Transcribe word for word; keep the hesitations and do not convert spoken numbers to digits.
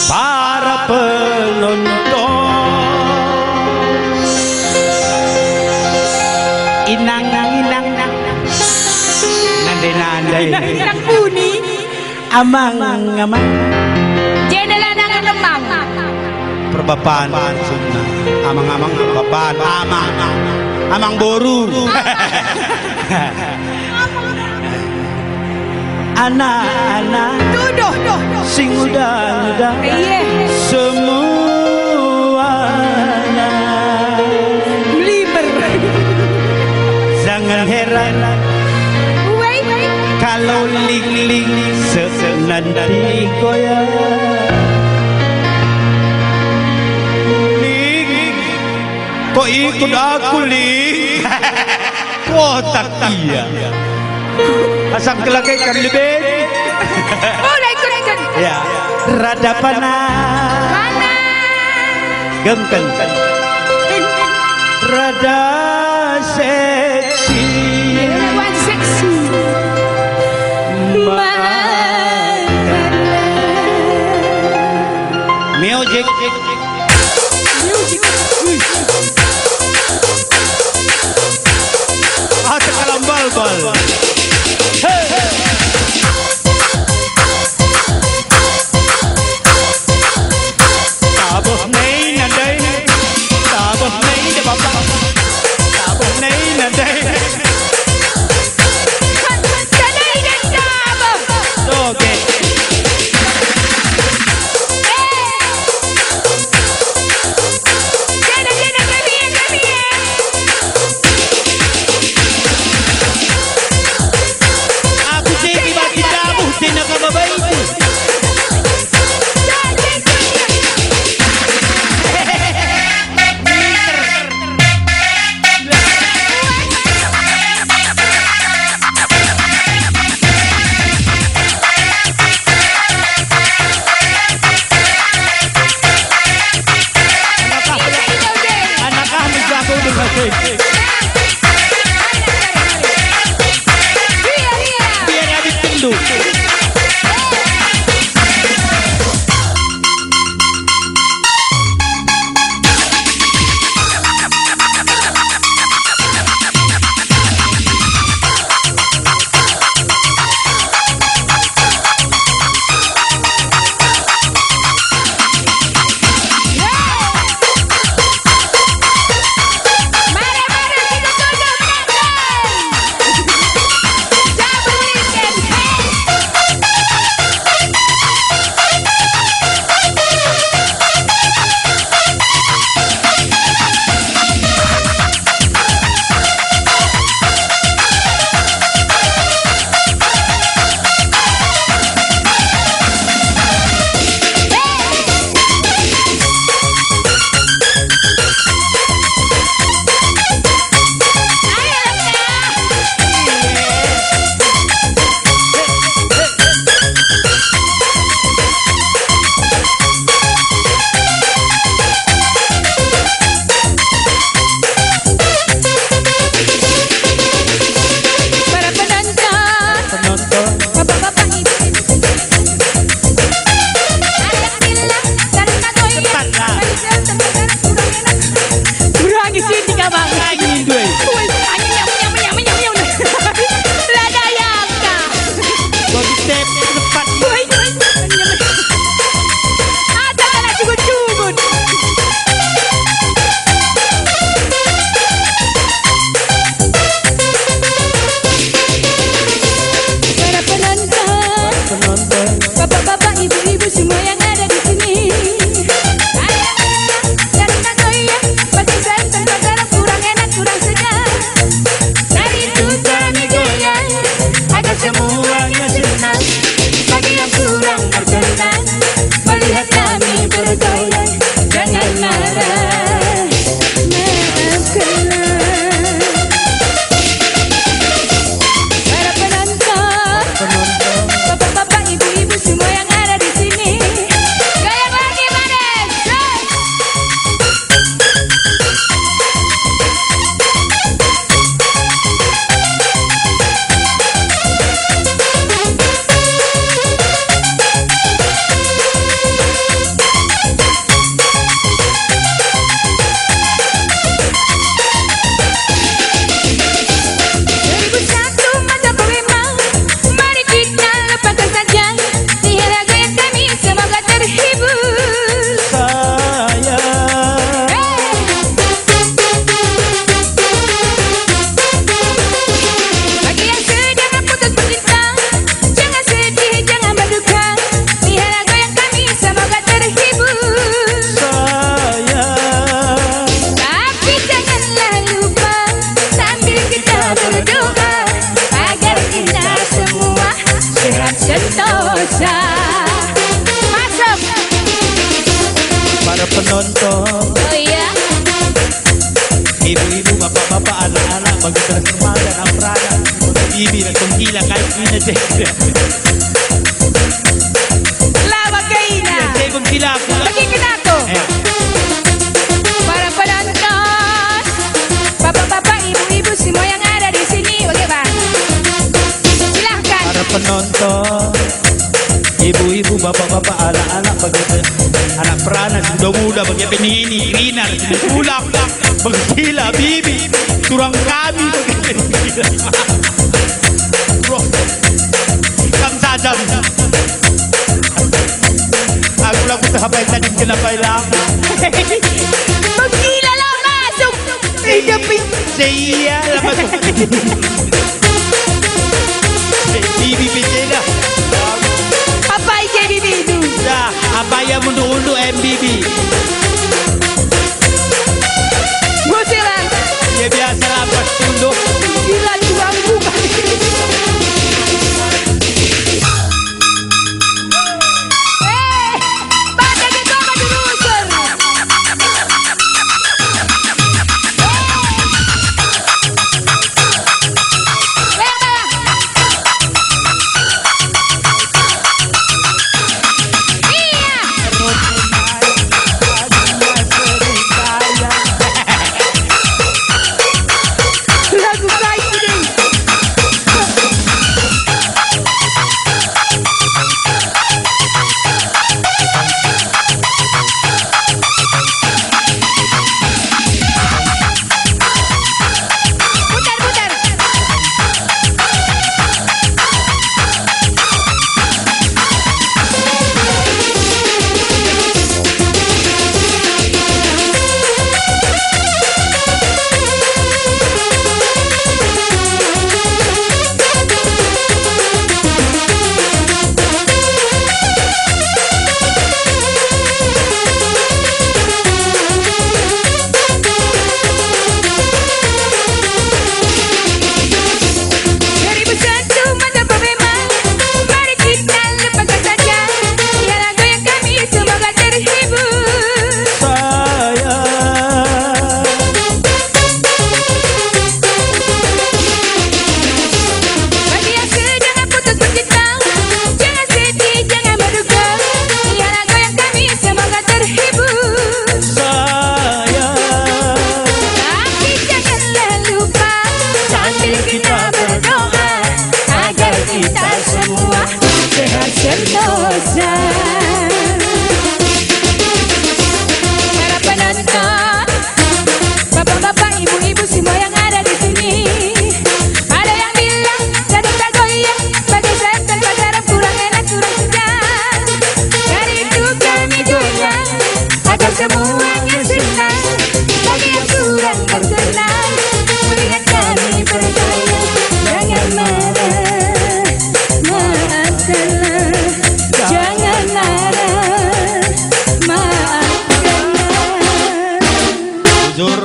Para penonton. Inang, inang, inang. Nande-nande. Inang, inang buni. Amang, amang. Jendela nangan lemang. Perbapan, amang, amang, perbapan, amang. Amang boru. Anak-anak, tuduh, sing uda-uda, iya, semuana. Meliber. Jangan heran, weh, kalau Ling-Ling se-, nanti goyang. Ling, kau ikut aku, Ling. Kotak ia. Asang kelakaikan leben. Mulai ikutken. Ya. Rada panas. Panas. Gengken. Rada seksi. Rada seksi. Makanlah. Music. Ate kalambalbal. Hey. Tabuh nei nadai. Tabuh nei de bapa. Tabuh nei nadai. Nadai de tabuh. Oke. Masuk. Para penonton. Oh iya. Ibu-ibu, bapak-bapak, anak-anak, bagi terus remaja, anak perana, bibi, langsung gila, kayak gini aja. Lawak kaina. Ya, saya belum gila, aku. Bagi kita tuh. Eh. Para penonton, bapak-bapak, ibu-ibu, semua yang ada di sini, bagaimana? Silahkan. Para penonton, ibu-ibu, bapak-bapak, anak-anak, bagi anak perana, si muda-muda, bagi penini, Rina, si pulang, bagi gila, bibi, turang kami, bagi gila. Bro, kam saja. Aku lagu terhapai tadi, kenapa hilang? Bagi gila lah masuk. Iya, Pi. Iya, lah, masuk. Bibi, Bibi, dah. Apa ije Bibi itu? Dah, apa ya mundur-undur M B B? Gusir, ah. Ya, biasa lah, pas tunduk. Gila, juga bukan. Eh, pada ke koma dulu, Sur. Lagu kai ini? Putar, putar. Dua ribu satu mantap memang, mari kita lepaskan saja. Biarlah goyang kami, semoga terhibur. Sayang. Bagi yang sedang putus bercinta, jangan sedih, jangan berduka. Biarlah goyang kami, semoga terhibur. Sayang. Tapi janganlah lupa, sambil kita berdoa, agar kita semua sehat sentosa. Para penonton, bapak-bapak, ibu-ibu, semua yang ada di sini, ada yang bilang, "Dada tak goyang, bagi setan pacaran kurang enak, kurang sedap." Dari itu kami goyang, agar semuanya senang. Bagi yang kurang berkenan melihat kami bergoyang, jangan marah, maafkanlah. Jangan marah, maafkanlah. Jujur.